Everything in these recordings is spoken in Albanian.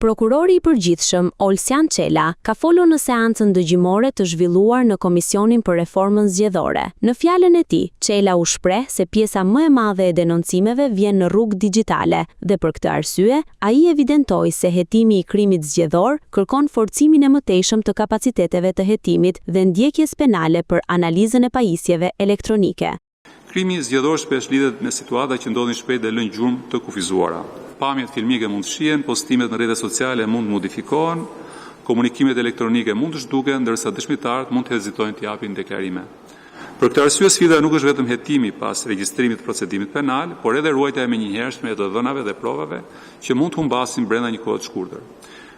Prokurori i Përgjithshëm, Olsian Çela, ka folur në seancën dëgjimore të zhvilluar në Komisionin për Reformën Zgjedhore. Në fjalën e tij, Çela u shpreh se pjesa më e madhe e denoncimeve vjen në rrugë dixhitale dhe për këtë arsye, ai evidentoi se hetimi i krimit zgjedhor kërkon forcimin e mëtejshëm të kapaciteteve të hetimit dhe ndjekjes penale për analizën e pajisjeve elektronike. Krimi zgjedhor shpesh lidhet me situata që ndodhin shpejt dhe lënë gjurmë të kufizuara. Pamjet filmike mund të fshihen, postimet në rrjetet sociale mund të modifikohen, komunikimet elektronike mund të zhduken, ndërsa dëshmitarët mund të hezitojnë të japin deklarime. Për këtë arsye, sfida nuk është vetëm hetimi pas regjistrimit të procedimit penal, por edhe ruajtja e menjëhershme e të dhënave dhe provave që mund të humbasin brenda një kohe të shkurtër.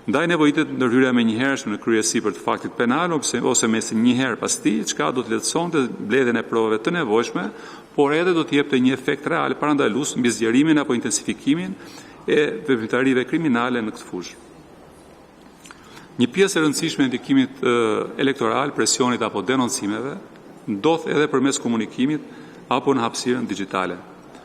Ndaj nevojitet ndërhyrja e menjëhershme në kryerje e sipër të faktit penal ose menjëherë pas tij, çka do të lehtësonte mbledhjen e provave të nevojshme, por edhe do të jepte një efekt real parandalues mbi zgjerimin apo intensifikimin e veprimtarive kriminale në këtë fushë. Një pjesë e rëndësishme e ndikimit elektoral, presionit apo denoncimeve ndodh edhe përmes komunikimit apo në hapësirën dixhitale.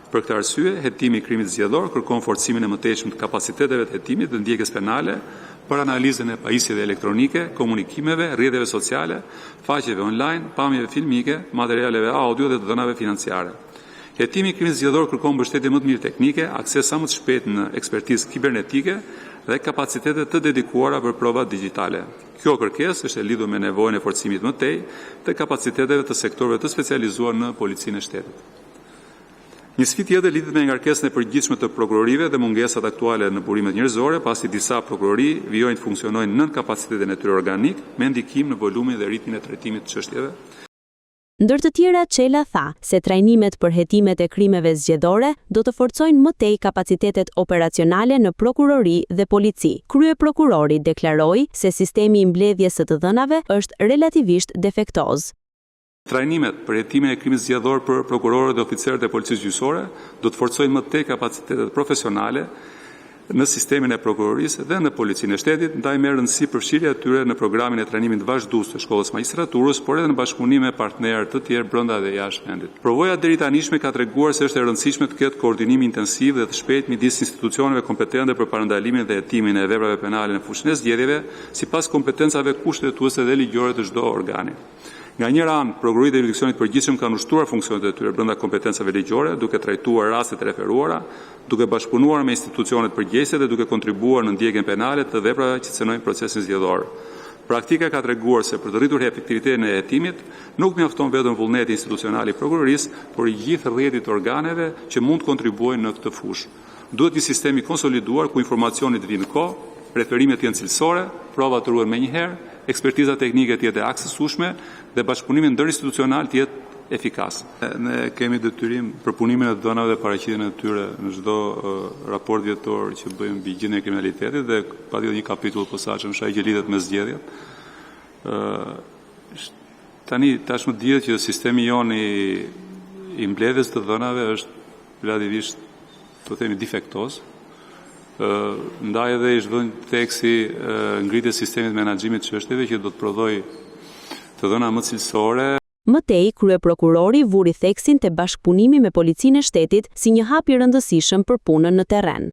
Për këtë arsye, hetimi i krimit zgjedhor kërkon forcimin e mëtejshëm të kapaciteteve të hetimit dhe ndjekjes penale për analizën e pajisjeve elektronike, komunikimeve, rrjeteve sociale, faqeve online, pamjeve filmike, materialeve audio dhe të dhënave financiare. Hetimi i krimit zgjedhor kërkon mbështetje më të mirë teknike, akses sa më të shpejtë në ekspertizë kibernetike dhe kapacitete të dedikuara për provat digjitale. Kjo kërkesë është e lidhur me nevojën e forcimit më tej të kapaciteteve të sektorëve të specializuar në Policinë e Shtetit. Një sfidë tjetër lidhet me ngarkesën e përgjithshme të prokurorive dhe mungesat aktuale në burimet njerëzore, pasi disa prokurori vijojnë të funksionojnë nën kapacitetin e tyre organik, me ndikim në volumin dhe ritmin e trajtimit të çështjeve. Ndër të tjera Çela tha se trajnimet për hetimet e krimeve zgjedhore do të forcojnë më tej kapacitetet operacionale në prokurori dhe polici. Kryeprokurori deklaroi se sistemi i mbledhjes së të dhënave është relativisht defektoz. Trajnimet për hetimin e krimit zgjedhor për prokurorët dhe oficerët e Policisë Gjyqësore do të forcojnë më tej kapacitetet profesionale në sistemin e prokurorisë dhe në Policinë e Shtetit, ndaj merr rëndësi përfshirja e tyre në programin e trajnimit vazhdues të Shkollës së Magjistraturës, por edhe në bashkëpunim me partnerë të tjerë brenda dhe jashtë vendit. Përvoja e deritanishme ka treguar se është e rëndësishme të ketë koordinim intensiv dhe të shpejtë midis institucioneve kompetente për parandalimin dhe hetimin e veprave penale në fushën e zgjedhjeve, sipas kompetencave kushtetuese dhe ligjore të çdo organi. Nga njëra anë, prokuroritë e juridiksionit të përgjithshëm kanë ushtruar funksionet e tyre brenda kompetencave ligjore, duke trajtuar rastet e referuara, duke bashkëpunuar me institucionet përgjegjëse dhe duke kontribuar në ndjekjen penale të veprave që cenojnë procesin zgjedhor. Praktika ka treguar se për të rritur efektivitetin e hetimit, nuk mjafton vetëm vullneti institucional i prokurorisë, por i gjithë rrjetit të organeve që mund të kontribuojnë në këtë fushë. Duhet një sistem i konsoliduar ku informacioni të vijë në kohë, referimet të jenë cilësore, provat të ruhen menjëherë, ekspertiza teknike të jetë e aksesueshme dhe bashkëpunimi ndërinstitucional të jetë efikas. Ne kemi detyrim përpunimin e të dhënave dhe paraqitjen e tyre në çdo raport vjetor që bëjmë mbi gjendjen e kriminalitetit dhe patjetër një kapitull i posaçëm është ai që lidhet me zgjedhjet. Tani tashmë dihet që sistemi jonë i i mbledhjes të dhënave është relativisht të themi defektoz. Ndaj edhe i është vënë theksi ngritjes së sistemit të menaxhimit të çështjeve që do të prodhojë të dhëna më cilësore. Më tej, kryeprokurori vuri theksin te bashkëpunimi me Policinë e Shtetit si një hap i rëndësishëm për punën në terren.